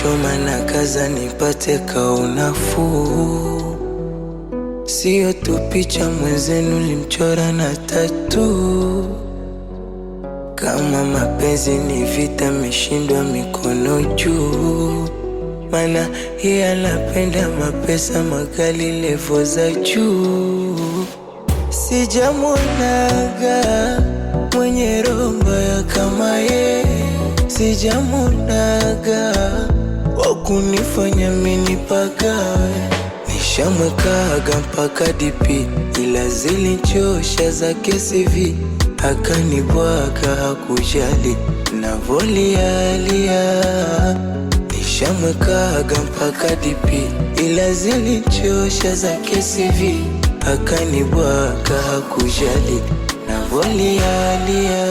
Choma na kaza nipate kaunafuu, sio tu picha mwenzenu limchora na tatu. Kama mapenzi ni vita, meshindwa mikono juu, mana yeye anapenda mapesa magali, levo za juu. Sijamwonaga mwenye roho mbaya kama ye, sijamwonaga wa kunifanya mimi nipagawe. Nishamwekaga mpaka DP, ila zilichosha zake CV, akanibwaga hakujali navolialia. Nishamwekaga mpaka DP, ila zilichosha zake CV, akanibwaga hakujali navolialia.